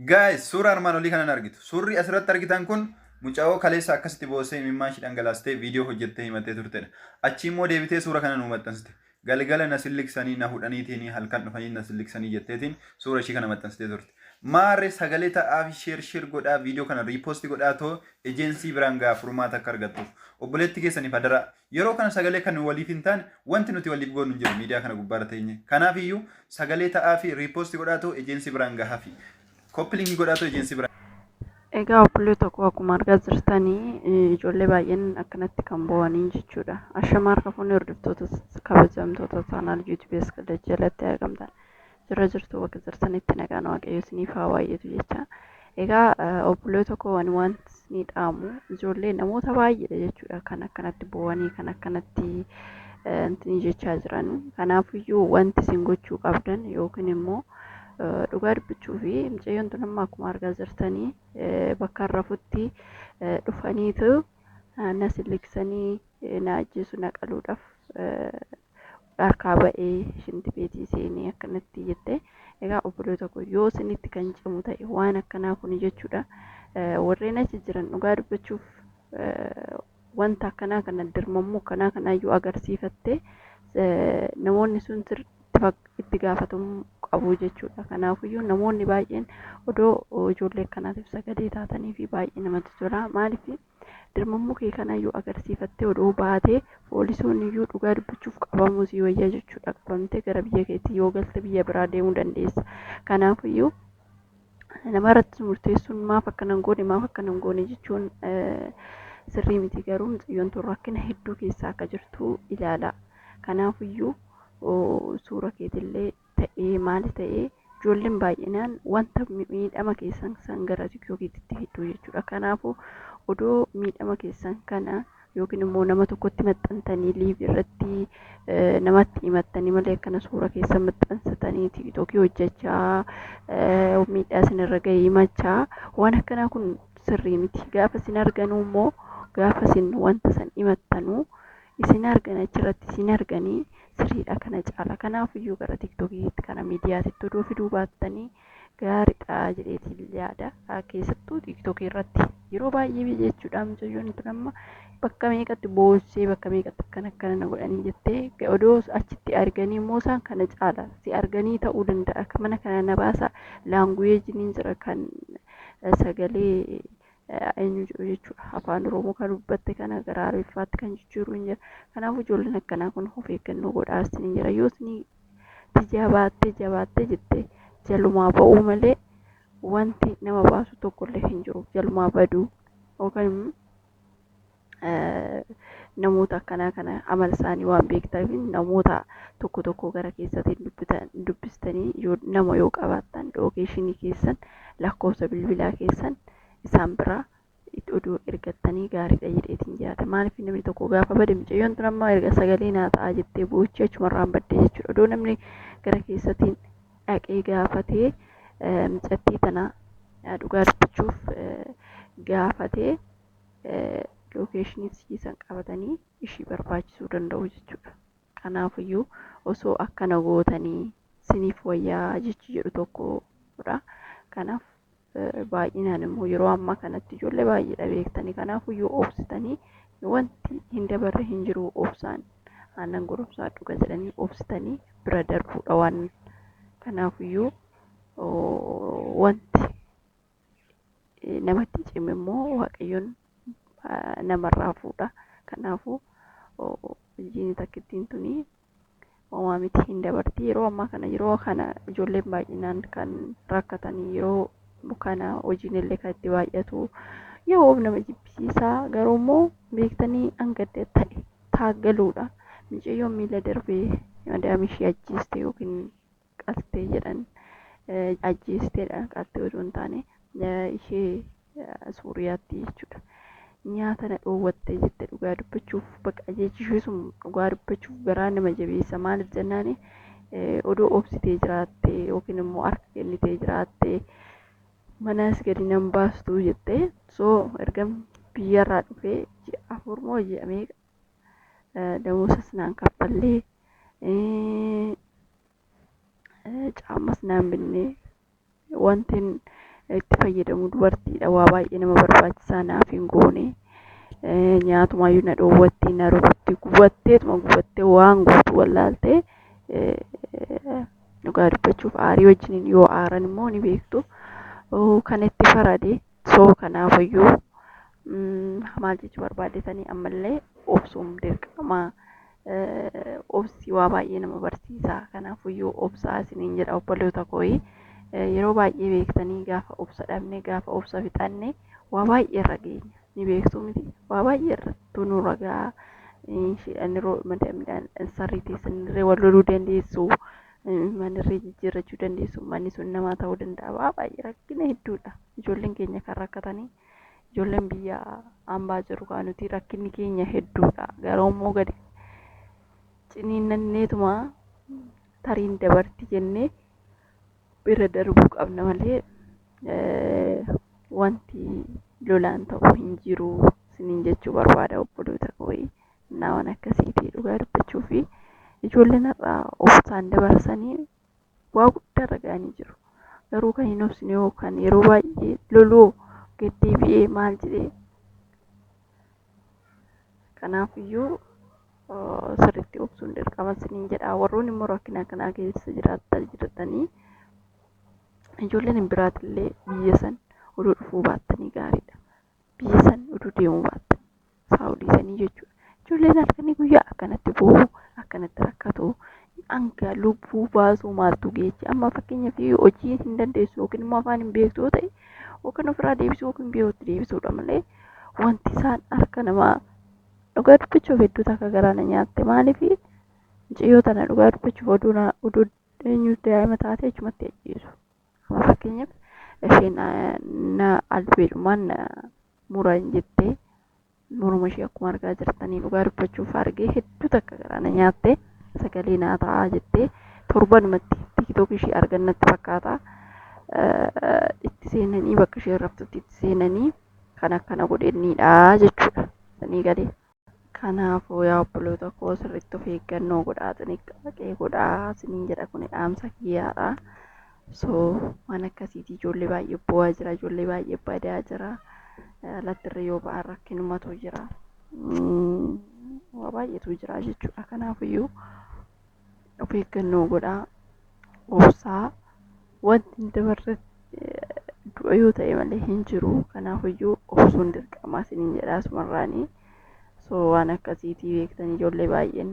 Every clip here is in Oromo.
Guys, suura armaan olii kanan argitu. Suurri asirratti argitan kun mucaa'oo kaleessa akkasitti boossee imimmaan ishii dhangalaastee viidiyoo hojjettee himattee turtedha. Achii immoo deebitee suura kana nuu maxxansite. Galgala na silliqsanii na hudhaniitiin halkan dhufanii na silliqsanii jetteetiin suura ishii kana maxxansitee turte. Maarree sagalee ta'aafi share share godhaa, viidiyoo kana repost godhaa too ejensii biraan gahaa furmaata akka argattuuf. Obboleetti keessaniif adaraa. Yeroo kana sagalee kan waliif hin taane wanti nuti waliif goonu hin jiru miidiyaa kana gubbaarra teenye. Kanaaf iyyuu sagalee ta'aafi repost godhaa too ejensii biraan gahaafi. Copy link godhaa too ejensii biraan Egaa obboleessa koo, akkuma argaa jirtanii ijoollee baay'een akkanatti kan bo'anii jechuudha. Ashama harka fuunni, hordoftoota kabajamtoota channel YouTube jalatti argamtan. Jira jirtu, bakka jirtanitti nagaan Waaqayyo isiniif haa baay'atu jecha. Egaa obboleessa koo, ani wanti ni dhaamu ijoollee namoota baay'eedha jechuudha kan akkanatti bo'anii, kan akkanatti intini jechaa jiran. Kanaafiyyuu wanti isin gochuu qabdan yookiin immoo dhugaa dubbachuu fi mucayyoon tun amma akkuma argaa jirtanii bakka rafutti dhufaniitu na silliqsanii na ajjeesu, na qaluudhaaf harkaa ba'ee shinti beetii seenee akkanatti jette. Egaa obboleessa koo, yoo isinitti kan cimu ta'e waan akkanaa kun jechuudha, warreen achi jiran dhugaa dubbachuuf wanta akkanaa kana, dirmammuu akkanaa kanaayyuu agarsiifatte, namoonni sun itti gaafatamuu qabu jechuudha. Kanaafiyyuu namoonni baay'een odoo ijoollee akkanaatiif sagalee taatanii fi baay'ee namatti tola. Maaliif dirmammuu kee kanaayyuu agarsiifattee odoo baatee, poolisoonni iyyuu dhugaa dubbachuuf qabamuu sii wayyaa jechuudha. Qabamtee gara biyya keetii yoo galte biyya biraa deemuu dandeessa. Kanaafiyyuu nama irratti murteessuun maaf akkana hin goone, maaf akkana hin goone jechuun sirrii miti. Garuu mucayyoon tun rakkina hedduu keessa akka jirtu ilaala. Kanaafiyyuu suura keetillee ta'ee maali ta'ee, ijoolleen baay'inaan wanta miidhama keessan san gara TikTokiitti hedduu jechuudha. Kanaafuu odoo miidhama keessan kana yookiin immoo nama tokkotti maxxantanii live irratti namatti himattanii malee, akkana suura keessan maxxansatanii TikTokii hojjechaa miidhaa isinirra gahee himachaa waan akkanaa kun sirrii miti. Gaafa isin arganuu immoo, gaafa isin wanta san himattanuu isin argan, achirratti isin arganii sirriidha kana caala. Kanaafiyyuu gara TikTokiitti kana miidiyaatitti odoo fiduu baattanii gaariidha jedheetiin yaada. Keessattuu TikTokii irratti yeroo baay'ee jechuudha, mucayyoon tun amma bakka meeqatti boossee, bakka meeqatti akkana akkana na godhanii jettee, odoo achitti arganii immoo isaan kana caala si arganii ta'uu danda'a. Mana kana na baasa, languageiin jira kan sagalee eenyu jedhu jechuudha. Afaan Oromoo kan dubbatte kana gara Arabiffaatti kan jijjiiru hin jira. Kanaafuu ijoolleen akkanaa kun of eeggannoo godhaa isin jira. Yoo isin jabaattee jabaattee jette jalumaa ba'uu malee wanti nama baasu tokkollee hin jiru. Jalumaa baduu yookaan namoota akkanaa kana amala isaanii waan beektaniif, namoota tokko tokko gara keessatiin dubbistanii, yoo nama yoo qabaattan, locationii keessan, lakkoofsa bilbilaa keessan isaan biraa oduu ergattanii gaariidha jedheetiin yaada. Maaliif namni tokko gaafa bade, mucayyoon tun amma erga sagalee naa ta'a jettee boochee achumarraan badde jechuudha. Odoo namni gara keessatiin dhaqee gaafatee mucattii tana dhugaa dubbachuuf gaafatee, locationii siisan qabatanii ishii barbaachisuu danda'u jechuudha. Kanaafiyyuu osoo akkana gootanii siniif wayyaa jechi jedhu tokkodha. Kanaaf baay'inaan immoo yeroo ammaa kanatti ijoollee baay'eedha beektanii. Kanaafiyyuu obsitanii, wanti hin dabarre hin jiru, obsaan aannan goromsaa dhuga jedhanii, obsitanii bira darbuudha waan. Kanaafiyyuu wanti namatti cime immoo Waaqayyoon namarraa fuudha. Kanaafuu hojiin takkittiin tuni homaa miti, hin dabarti. Yeroo ammaa kana, yeroo kana ijoolleen baay'inaan kan rakkatanii, yeroo kana hojiin illee kan itti baay'atu, yeroo nama jibbisiisaa. Garuu immoo beektanii hanga ta'e taaggaluudha. Mucayyoon miila darbee madaamii ishee ajjeeste yookiin qaltee jedhan, ajjeesteedha, qaltee osoo hin taane, ishee Suuriyaatti jechuudha. Nyaata na dhoowwattee jette. Dhugaa dubbachuuf bakka jechi ishee sun dhugaa dubbachuuf garaa nama jabeessa. Maaliif jennaani, odoo obsitee jiraatte yookiin immoo harka kennitee jiraatte, manaas gadi nan baastuu jette. So erga biyyarraa dhufee ji'a 4 moo ji'a meeqa damoosas naan kaffallee, caammas naan binne, wantin itti fayyadamu dubartiidha waa baay'ee nama barbaachisaa naaf hin goone. Nyaatumayyuu na dhoowwatti na rukutti gubatteetuma gubattee waan gootu wallaaltee dhugaa dubbachuuf aarii wajjiniin yoo aaran immoo ni beektu. Kan itti farade soo kanaafayyuu maal jechuu barbaadetanii ammallee obsuun dirqama. Obsi waa baay'ee nama barsiisa. Kanaafuyyuu obsaa isiniin jedha obboloota kooyi. Yeroo baay'ee beektanii gaafa obsa dhabne gaafa obsa fixanne waa baay'ee irra geenya. Ni beektu miti waa baay'ee irrattuu nurra ga'a. Isheedhaan madamidhaan sarrii teessanirree wal loluu dandeessu. Manirree jijjiirrachuu dandeessu. Manni sun namaa ta'uu danda'a. Waa baay'ee rakkina hedduudha. Ijoolleen keenya kan rakkatanii ijoolleen biyya hambaa jiru kan nuti rakkinni keenya hedduudha. Garuu immoo gadi ciniinnanneetuma tariin dabarti jennee bira darbuu qabna malee wanti lolaan ta'u hin jiru isiniin jechuu barbaada obboloota koo. Innaa waan akkasiiti dhugaa dubbachuu fi ijoolleen har'a obsaan dabarsanii waa guddaa irra ga'anii jiru. Garuu kan hin obsine yookaan yeroo baay'ee loluu gad deebi'ee maal jedhee kanaafiyyuu sirriitti obsuun dirqama isiniin jedha. Warroonni immoo rakkina akkanaa keessa jiraattan jirtanii ijoolleen biraatillee biyya san oduu dhufuu baattanii gaariidha. Biyya san oduu deemuu baattan saawudii sanii jechuudha. Ijoolleen halkanii guyyaa akkanatti boo'u, akkanatti rakkatu, hanga lubbuu baasuu maaltu geechi. Amma fakkeenyaaf hojii hin dandeessu yookiin immoo afaan hin beektu yoo ta'e yookiin ofirraa deebisuu yookiin biyyootti deebisuudha malee wanti isaan harka namaa dhugaa dubbachuuf hedduu takka garaa na nyaatte. Maaliif mucayyoo tana dhugaa dubbachuuf oduu oduu eenyu daa'ima taate achumatti ajjeesu. Amma fakkeenyaaf isheen na albeedhumaan muran jettee morma ishee akkuma argaa jirtanii dhugaa dubbachuuf argee hedduu takka garaa na nyaatte sagalee naa ta'aa jettee torbanumatti TikTok ishee argan natti fakkaata. Itti seenanii bakka isheen raftutti itti seenanii kan akkana godhennidha jechuudha. Sanii galee. Kanaafuu yaa obboloota koo sirriitti of eeggannoo godhaa xiniqqaaqee godhaa isiniin jedha kun dhaamsa kiyyaadha. So waan akkasiiti ijoollee baay'ee boo'aa jira ijoollee baay'ee badaa jira. Alatti yoo ba'an rakkinumatu jira. Waa baay'eetu jira jechuudha. Kanaafiyyuu of eeggannoo godhaa obsaa wanti hin dabarre du'a yoo ta'e malee hin jiru. Kanaafiyyuu obsuun dirqama isiniin jedha asumarraanii. So waan akkasiitii beektan ijoollee baay'een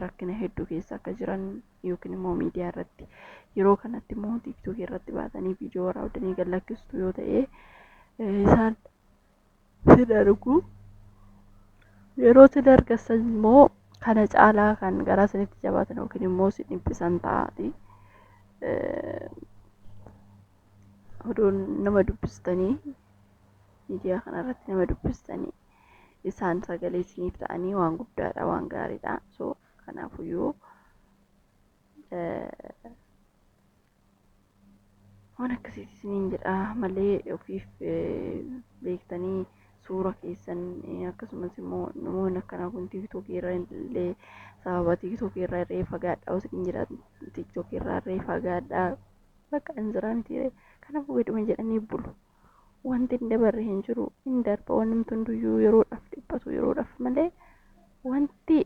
rakkina hedduu keessa akka jiran yookiin immoo miidiyaa irratti yeroo kanatti immoo TikTokii irratti baatanii viidiyoo waraabdanii gad lakkistu yoo ta'e isaan sin argu. Yeroo sin argassan immoo kana caalaa kan garaa isinitti jabaatan yookiin immoo sin dhiphisan ta'aati. Odoo nama dubbistanii miidiyaa kanarratti nama dubbistanii isaan sagalee isiniif ta'anii waan guddaadha waan gaariidha. So kanaafuyyuu waan akkasiiti isiniin jedha malee ofiif beektanii suura keessan akkasumas immoo namoonni akkanaa kun TikTokii irra illee sababa TikTokii irraa irree fagaadhaa isiniin jedha TikTokii irraa irree fagaadhaa bakka hin jira miti kanaafuu gaduma jedhanii bulu. Wanti hin dabarre hin jiru hin darba wanti hunduyyuu yeroodhaaf dhiphatu yeroodhaaf malee wanti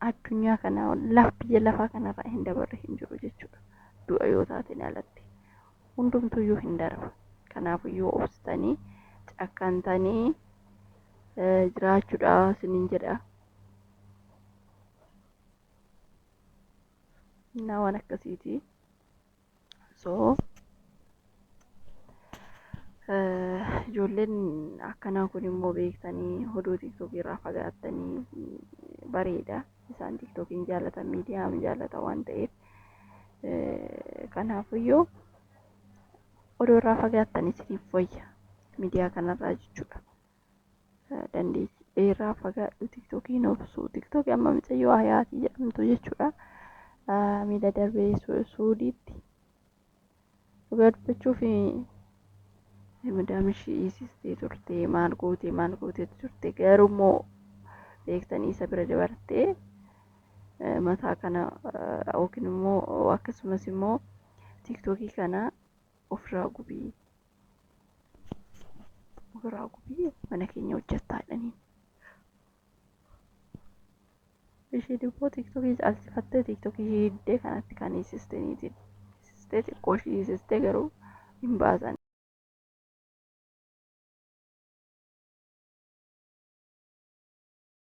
addunyaa kana laf biyya lafaa kanarraa hin dabarre hin jiru jechuudha. Du'a yoo taateen alatti hundumtuyyuu hin darba. Kanaafiyyuu obsitanii cakkantanii jiraachuudha isiniin jedha. Innaa waan akkasiiti. So ijoolleen akkanaa kun immoo beektanii oduu TikTokii irraa fagaattanii bareeda. Isaan TikTokiin jaalatan miidiyaa jaalatan waan ta'eef kanaafiyyuu oduu irraa fagaattanii isiniif wayya miidiyaa kanarraa jechuudha. Dandeettii irraa fagaadhu TikTokiin obsu. TikTokii amma mucayyoo Hayaatii jedhamtu jechuudha. Miila darbee Suudiitti dhugaa dubbachuuf madaam ishii hiisistee turte maal gootee maal gootee turte garuu immoo beektanii isa bira dabartee mataa kana yookiin immoo akkasumas immoo TikTokii kana ofirraa gubii. Ofirraa gubii mana keenya hojjettaa jedhaniin. Isheen immoo tiktokii caalchifattee tiktokii hiddee kanatti kan hiisiste niitiin. Hiisistee xiqqoo ishii hiisistee garuu hin baasan.